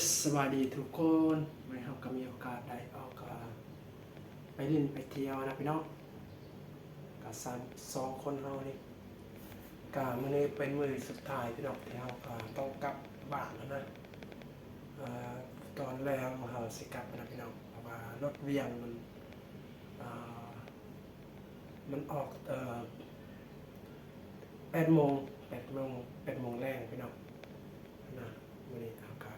ສະບາຍດີທຸກຄົນ, ມື້ນີ້ເຮົາກໍມີໂອກາດໄດ້ອອກ ອາ ໄປຫຼິ້ນໄປທ່ຽວນະພີ່ນ້ອງ, ກໍສາມ ສອງຄົນເຮົານີ້. ກໍມື້ນີ້ເປັນມື້ສຸດທ້າຍພີ່ນ້ອງ ທີ່ເຮົາກໍຕ້ອງກັບບ້ານແລ້ວນະ. ອາ ຕອນແລງເຮົາຊິກັບນະພີ່ນ້ອງ, ເພາະວ່າລົດວຽງມັນ ອາ ມັນອອກ ເອີ ແປດໂມງ ແປດໂມງ ແປດໂມງແລງພີ່ນ້ອງນະ. ມື້ນີ້ເຮົາກະ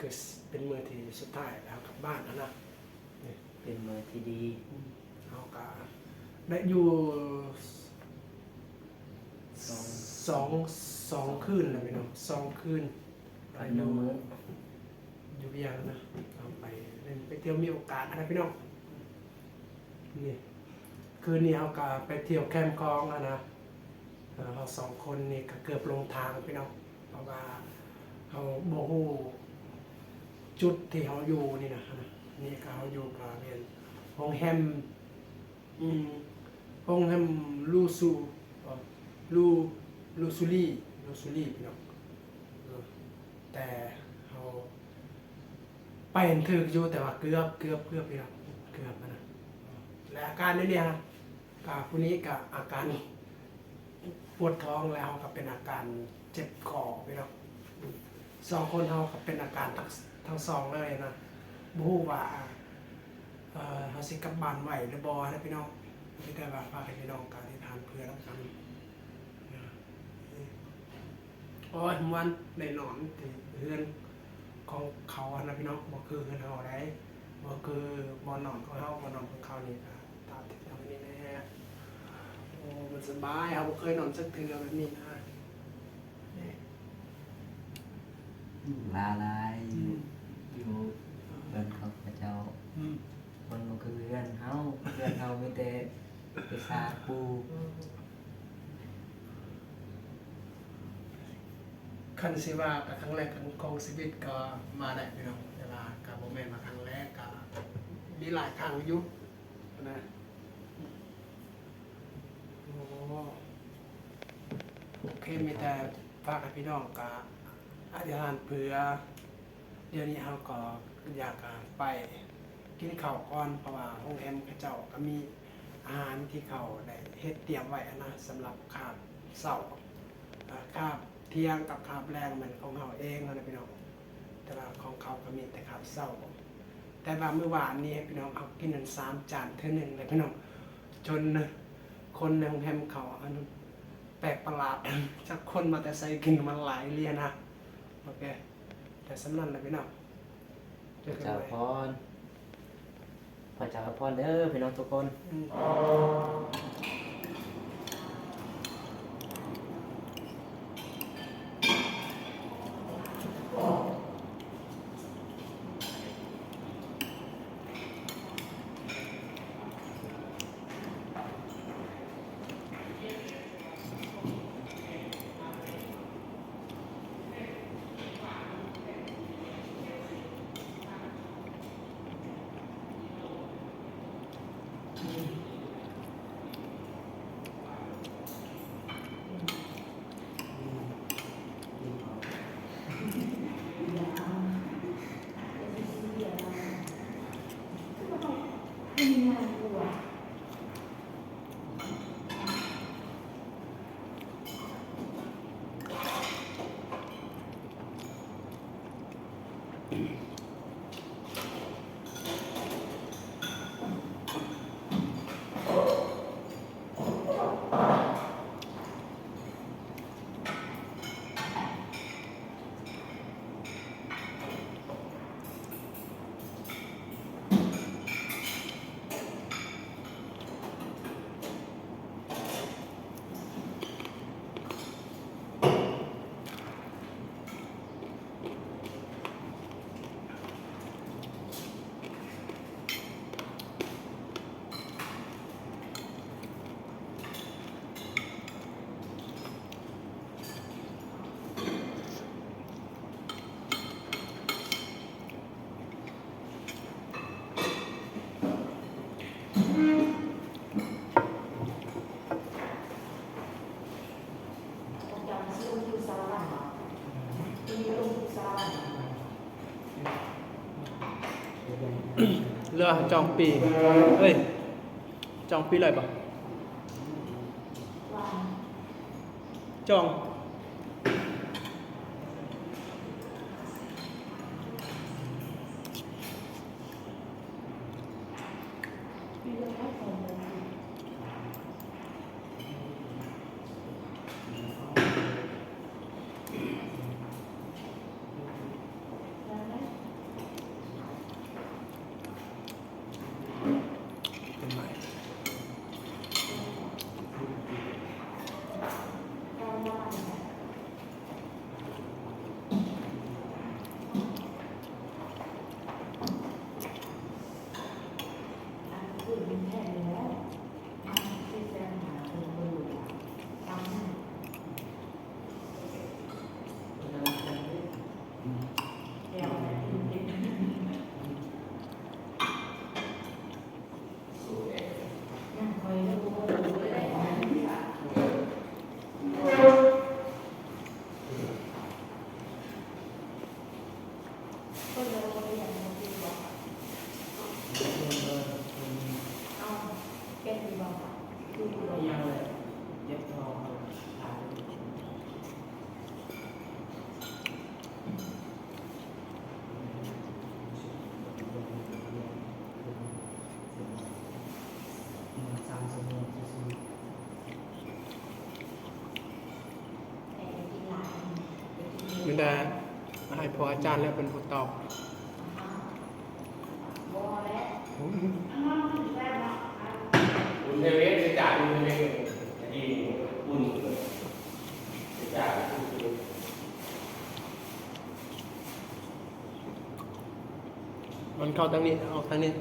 ຄືເປັນມື້ທີ່ສຸດທ້າຍແລ້ວເຮົາກັບບ້ານຫັ້ນນະ. ເປັນມື້ທີ່ດີ. ເຮົາກະໄດ້ຢູ່ສອງ ສອງ ສອງຄືນແລ້ວພີ່ນ້ອງ, ສອງຄືນ. ໄປຢູ່ ຢູ່ວຽງນະ, ເຮົາໄປ ໄປທ່ຽວ ມີໂອກາດນະພີ່ນ້ອງ. ນີ້ ຄືນນີ້ເຮົາກໍໄປທ່ຽວແຄມຂອງຫັ້ນນະ. ເຮົາສອງຄົນນີ້ກໍເກືອບຫຼົງທາງພີ່ນ້ອງ, ເພາະວ່າເຮົາບໍ່ຮູ້ຈຸດທີ່ເຮົາຢູ່ນີ້ນະ. ນີ້ກໍເຮົາຢູ່ກໍແມ່ນໂຮງແຮມ ອືມ ໂຮງແຮມລູຊູ ເອີ ລູ ລູຊູລີ ລູຊູລີພີ່ນ້ອງ. ເອີ ແຕ່ເຮົາໄປຫັ້ນຖືກຢູ່ ແຕ່ວ່າເກືອບ ເກືອບ ເກືອບພີ່ນ້ອງ ເກືອບຫັ້ນນະ. ແລະອາການດຽວນີ້ນະ ກະຜູ້ນີ້ກະອາການ ປວດທ້ອງ ແລ້ວເຮົາກໍເປັນອາການເຈັບຄໍພີ່ນ້ອງ. ສອງຄົນເຮົາກໍເປັນອາການທັງ ທັງສອງເລີຍນະ. ບໍ່ຮູ້ວ່າ ເອີ ເຮົາຊິກັບບ້ານໄຫວຫຼືບໍ່ນະພີ່ນ້ອງ. ມີແຕ່ວ່າຝາກໃຫ້ພີ່ນ້ອງການອະທິຖານເພື່ອນຳກັນ. ໂອ້ຍ ມ່ວນ ໄດ້ນອນທີ່ເຮືອນຂອງເຂົາຫັ້ນນະພີ່ນ້ອງ, ບໍ່ຄືເຮືອນເຮົາໃດ. ບໍ່ຄືບ່ອນນອນຂອງເຮົາ, ບ່ອນນອນຂອງເຂົານີ້ກໍຕາມທີ່ເຮົາເຫັນນີ້ແຫຼະ. ໂອ້ ມັນສະບາຍ, ເຮົາບໍ່ເຄີຍນອນຈັກເທື່ອແບບນີ້ນະ. ລາວຫຼາຍ ອືມ ຢູ່ເຮືອນຂອງເຂົາເຈົ້າ. ອືມ ມັນບໍ່ຄືເຮືອນເຮົາ, ເຮືອນເຮົາມີແຕ່ ໄປສາປູ. ຄັນຊິວ່າກໍຄັ້ງແລກຂອງຊີວິດກໍມາໄດ້ພີ່ນ້ອງ, ແຕ່ວ່າກໍບໍ່ແມ່ນວ່າຄັ້ງແລກ, ກໍມີຫຼາຍຄັ້ງຢູ່ນະ. ໂອ້ ໂອເຄ ມີແຕ່ຝາກໃຫ້ພີ່ນ້ອງກໍອະທິຖານເພື່ອ ດຽວນີ້ເຮົາກໍຢາກໄປກິນເຂົ້າກ່ອນ, ເພາະວ່າໂຮງແຮມເຂົາເຈົ້າກໍມີອາຫານທີ່ເຂົາໄດ້ເຮັດຕຽມໄວ້ຫັ້ນນະ ສຳລັບຄາບເຊົ້າ, ອາ ຄາບທ່ຽງກັບຄາບແລງແມ່ນຂອງເຮົາເອງຫັ້ນນະພີ່ນ້ອງ, ແຕ່ວ່າຂອງເຂົາກໍມີແຕ່ຄາບເຊົ້າ. ແຕ່ວ່າມື້ວານນີ້ພີ່ນ້ອງ ເຮົາກິນນັ້ນສາມຈານເທື່ອໜຶ່ງເລີຍພີ່ນ້ອງ, ຈົນຄົນໃນໂຮງແຮມເຂົາ ອັນ ແປກປະຫຼາດ ຈັກຄົນມາແຕ່ໃສ ກິນມັນຫຼາຍອີ່ຫຼີຫັ້ນນະ. ໂອເຄ ແຕ່ສ່ຳນັ້ນແຫຼະພີ່ນ້ອງ. ເຈີກັນໃໝ່. ພະເຈົ້າອວຍພອນເດີພີ່ນ້ອງທຸກຄົນ. ອືມ. ອືມ. ອ່າ ຈອງປີ້ ເອີຍ ຈອງປີ້ເລີຍບໍ່? ຈອງ. ແມ່ນແຕ່ໃຫ້ພໍ່ອາຈານແລ້ວເພິ່ນຜູ້ຕອບ. ມັນເຂົ້າທາງນີ້ ອອກທາງນີ້.